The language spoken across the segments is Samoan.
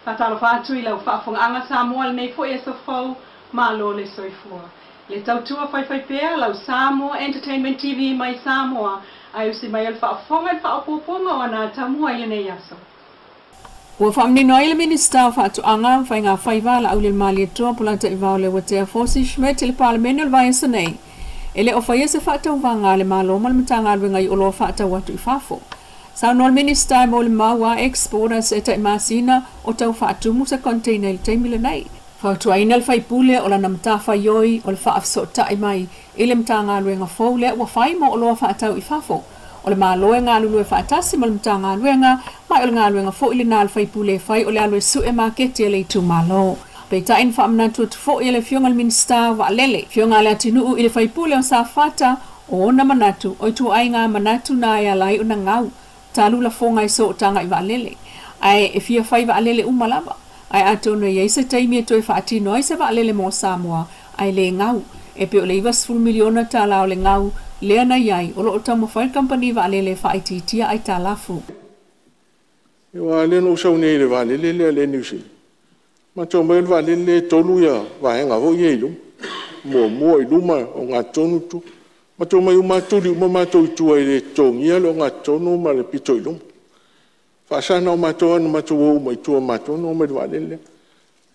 Faatalofa atu i lau faafofogaaga Samoa i lenei foi aso fou, malo le soifua. Le tautua faifaipea lau Samoa Entertainment TV mai Samoa, ae usi mai o le faafofoga i le faaopoopoga o ana atamua i lenei aso. Ua faamanino ai le Minisita o Faatoaga ma Faiga Faiva Laaulialemalietoa Polataivao Leuatea Fosi Schmidt i le Palemene o le vaiaso nei, e le o faia se faatauvaga a le Malo ma le Matagaluega i oloa faatau atu i fafo. Saunoa le Minisita e molimau a exporters e tai masina o tau faatumu se container i le taimi lenei. Fautuaina le faipule o lana matafaioi o le faafesootai mai i le Matagaluega fou lea ua fai mo oloa faatau i fafo. O le Malo e galulue faatasi ma le Matagaluega, ma o le galuega foi lena a le faipule e fai o le alu e sue maketi a le itumalo. Peitai na faamanatu atu foi e le Afioga i le Minisita o Vaalele, Afioga a Leatinuu i le faipule o Safata, o ona manatu, o ituaiga manatu na e ala ai ona gau, talu lafoga i sootaga i vaalele. Ae e fia fai vaalele uma lava. Ae atonu e i ai se taimi e toe faatino ai se vaalele mo Samoa, ae le gau. E pei o le $90 miliona tala o le gau lea na i ai, o lo o taumafai le kamupani vaalele e faaitiitia aitalafu. Aua o lea na ou sau nei i le vaalele lea a le Air New Zealand, matou omai o le vaalele lea e tolu vaega foi ia i luma, muamua i luma, ogatotonu tua. Matou omai uma lava tuli uma matou i tua e le totogia le ogatotonu ma le pito i luma. E faasa na o matou lava na matou o uma i tua o matou na omai i le vaalele lea.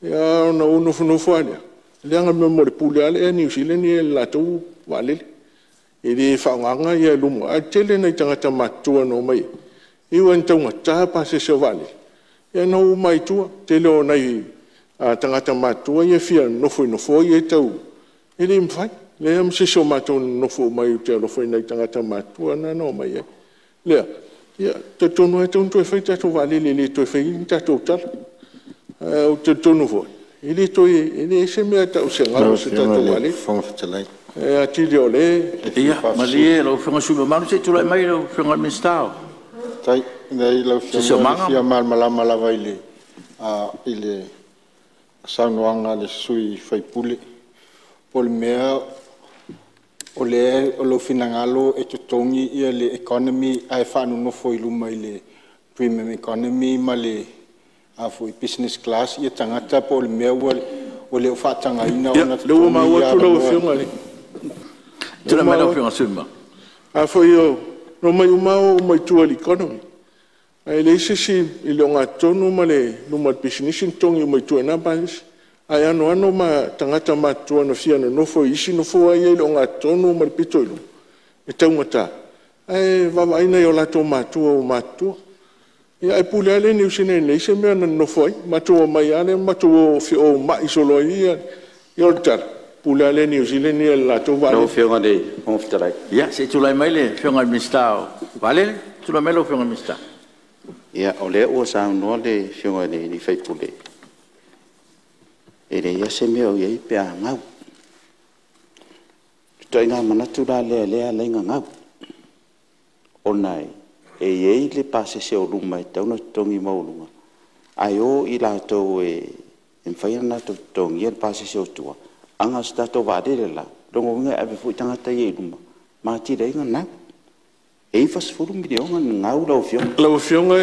Ia ona ou nofonofo lava lea, leaga o le pule lava a le Air New Zealand ia i le latou vaalele, e le faaaogaina luma, ae tele nai tagata matutua na omai ai, e ui lava ina taugata pasese o vaalele, ia na o uma lava i tua. Tele o nai tagata matutua ia e fia nonofo i nofoa ia e tau… E le mafai, leai lava ma se isi o matou na nonofo uma ai ou te alofa i nai tagata matutua na na omai ai. Lea, ia, ou te talitonu lava e tatau ona toe fai le tatou vaalele e le toe faia ai ni tatou tala. Ae ou te talitonu foi, e leai se mea e tau o se gau i se tatou vaalele. E atili o lea e… Ia malie lau Afioga i le sui usufono mamalu se i tulai mai lau Afioga i le Minisita o Leai lau Afioga, e fia malamalama lava i le saunoaga a le sui usufono. Po o le mea o lou finagalo e totogi le economy ae faanonofo i luma i le Premium Economy ma le Business Class tagata po o le mea ua le o faatagaina Ia, ona lea ua totogi maua atu lau avanoa? Afioga. Afai na omai uma lava o uma i tua i le economy, ae leai se isi i le ogatotonu ma luma o le pisinisi na totogi uma i tua i na pasese. Ae anoano tagata matutua na fia nonofo i isi nofoa ia i le ogatotonu ma le pito i luma e taugata, ae vaavaai i nai o latou matua ua matutua. Ia ae pule lava le Air New Zealand e leai se mea na nonofo ai. Matou omai lava lea ma matou feoai solo ai ia. O le tala, e pule lava le Air New Zealand ia i le latou Lau vaalele. Afioga i le Fofoga Fetalai… Ia se i tulai mai le Afioga i le Minisita o Vaalele. Tulai mai lau Afioga i le Minisita. Ia, o lea ua saunoa le Afioga i le sui usufono, e leai lava se mea o i ai pe a gau. O le ituaiga manatu la lea o lea e ala ai ona gau, ona e i ai le pasese o luma e tatau ona totogi maualuga, ae o i latou e mafai ona latou totogiina le pasese o tua. A na o se tatou vaalele la, o lona uiga e ave foi tagata ia i luma ma atili ai ona gau. E $90 miliona le gau lau Afioga. Lau Afioga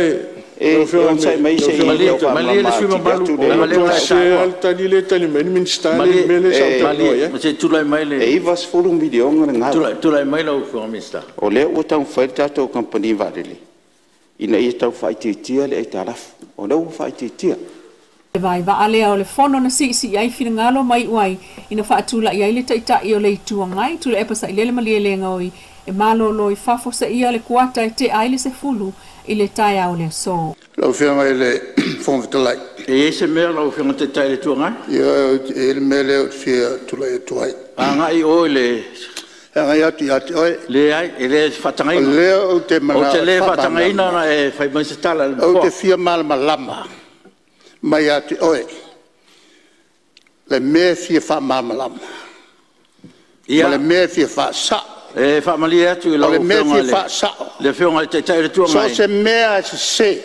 E onosai mai se i Malie tau le faamalamalama sui atili usufono atu mamalu le ua leaga o lea matua ua e sese mataupu. lava taua. le tali lea e tali mai ai le Minisita lea i le Malie mea lea sa ou talanoa i ai. se i tulai mai le… E $90 miliona le gau. Tulai mai lau Afioga i le Minisita. O lea ua taumafai le tatou kamupani vaalele ina ia tau faaitiitia le aitalafu. O lea ua faaitiitia. Le vaivaa lea o le fono na siisii ai finagalo ma iu ai ina faatulai ai le Taitai o le Itu Agai, Tuilaepa Sailele Malielegaoi, e malolo i fafo seia le kuata e tea ai le 10 i le taeao o le aso. Lau Afioga i le Fofoga Fetalai… E i ai se mea lau Afioga i le Taitai o le Itu Agai? Ioe, e i ai le mea lea ou te fia tulai atu ai. Agai oi i le… E agai atu ia te oe. Leai, e le O faatagaina. lea ou te Ou manao te e le faatagaina faamalamalama. ona e fai mai se tala i le Ou te Nofoa. fia malamalama mai ia te oe le mea e fia faamalamalama ma Ia, le mea e fia faasao. e faamalie atu i O lau le mea e Afioga fia i faasao, le Afioga i le Taitai o le Itu so o Agai, se mea lava e sese,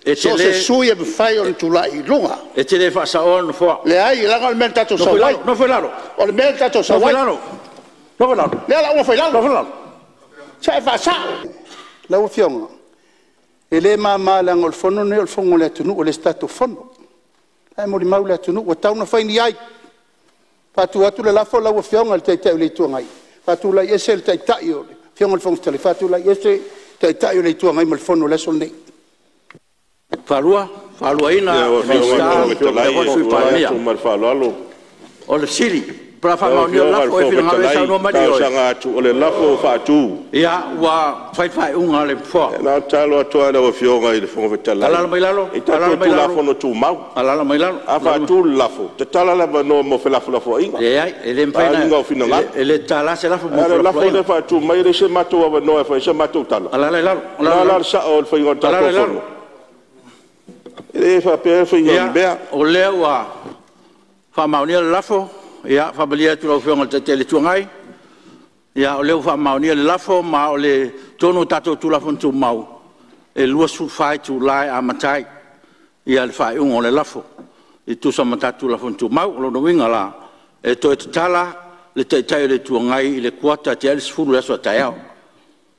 e so te o se sui usufono e mafai ona tulai i luga. le faasaoa le Nofoa. Leai, leaga o le mea na tatou Nofo i sau ai. lalo, nofo i lalo. O le mea na tatou sau Nofo i ai. lalo, nofo i lalo, Lea o le a ou nofo i lalo. nofo i lalo. Se i e faasao. Lau Afioga, E le mama leaga o le fono lenei o le fono a le atunuu e le o se tatou fono. O la e molimau le atunuu, ua tatau ona fai ni ai. Faatu atu le lafo lau Afioga i le Taitai o le Itu Agai, faatulai ese le Afioga i le Fofoga Fetalai, faatulai ese le Taitai o le Itu Agai ma le fono i le aso lenei. Talosaga atu, o le lafo ua faatu. Ia, ua fai le faaiuga a le Nofoa. Na ona tatalo atu lava i lau Afioga i le Fofoga Fetalai. Alaala mai lalo. I tatou Tulafono Tumau. Alaala mai lalo. A faatu le lafo, tatala le avanoa mo felafolafoaiga. Leai, e le mafai ona, faaaliga o finagalo. E le tatala se lafo mo A o le lafo felafolafoaiga. lea e faatu mai, e leai so matou avanoa e fai ai se matou tala. Alaala i lalo. O le a la le sao o le faiga o le tatou Fono? E le faapea le faiga o ni mea. Ia, o lea ua faamaonia le lafo. E faamalie atu i lau Afioga i le Taitai o le Itu Agai, o lea ua faamaonia le lafo, ma o totonu o tatou Tulafono Tumau, e 24 itula e amata ai le faaiuga o le lafo e tusa ma tatou Tulafono Tumau. O lona uiga la, e toe tatala le Taitai o le Itu Agai i le kuata tea i le 10:00 i le aso a taeao.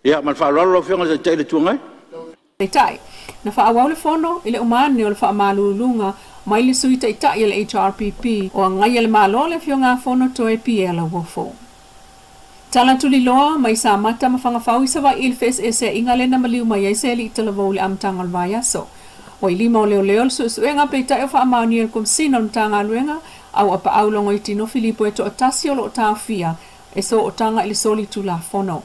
Ia ma le faaaloalo lau Afioga i le Taitai o le Itu Agai. Peitai, na faaauau le fono i le uma ane o le faamaluluga mai le Sui Taitai a le HRPP o agaia le Malo le Afioga ia Fonotoe Pierre Lauofo. Tala tuliloa mai Samata ma Fagafau i Savaii i le feeseeseaiga lea na maliu mai ai se alii talavou i le amataga o le vaiaso. Ua i lima o leoleo le suesuega peitai o faamaonia e le Komesina o le Matagaluega Auapaau Logoitino Filipo e toatasi o lo o taofia e sootaga i le solitulafono.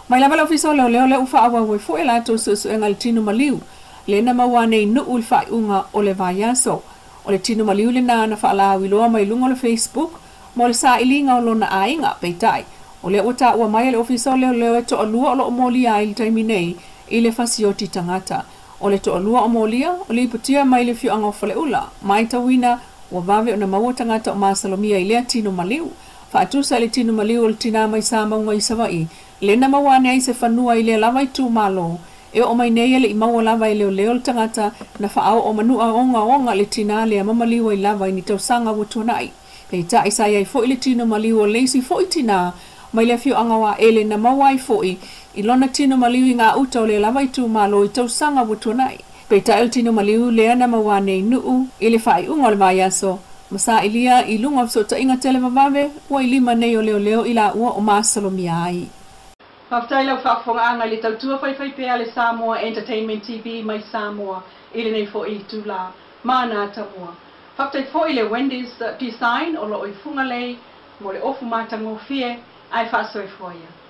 Mai lava le Ofisa o Leoleo lea ua faaauau ai foi a latou suesuega i le tino maliu lea na maua ane i Nuu i le faaiuga o le vaiaso. O le tino maliu lena na faalauiloa mai luga o le Facebook mo le sailiga o lona aiga. Peitai, o lea ua taua mai e le Ofisa o Leoleo e toalua o lo o molia ai i le taimi nei i le fasioti tagata. O le toalua o molia, o lipotia mai le afioaga o Faleula. Matauina ua vave ona maua tagata o masalomia i lea tino maliu. Faatusa i le tino maliu o le tinā mai Samauga i Savaii, lea na maua ane ai se fanua i lea lava itumalo, e oo mai nei e le i maua lava e leoleo le tagata na faaoo manua ogaoga le tinā lea ma maliu ai lava i ni tausaga ua tuanai. Peitai sa i ai foi le tino maliu o le isi foi tinā mai le afioaga o Aele na maua ai foi i lona tino maliu i gauta o lea lava itumalo i tausaga ua tuanai. Peitai o le tino maliu lea na maua ane i Nuu i le faaiuga o le vaiaso ma sailia i luga o fesootaiga televavave ua i lima nei o leoleo i laua o masalomia ai. Faafetai lau faafofogaaga i le tautua faifaipea a le Samoa Entertainment TV mai Samoa i lenei foi itula ma ana tamua. Faafetai foi i le Wendy's Design o lo o i Fugalei mo le ofu matagofie ae faasoifua ia.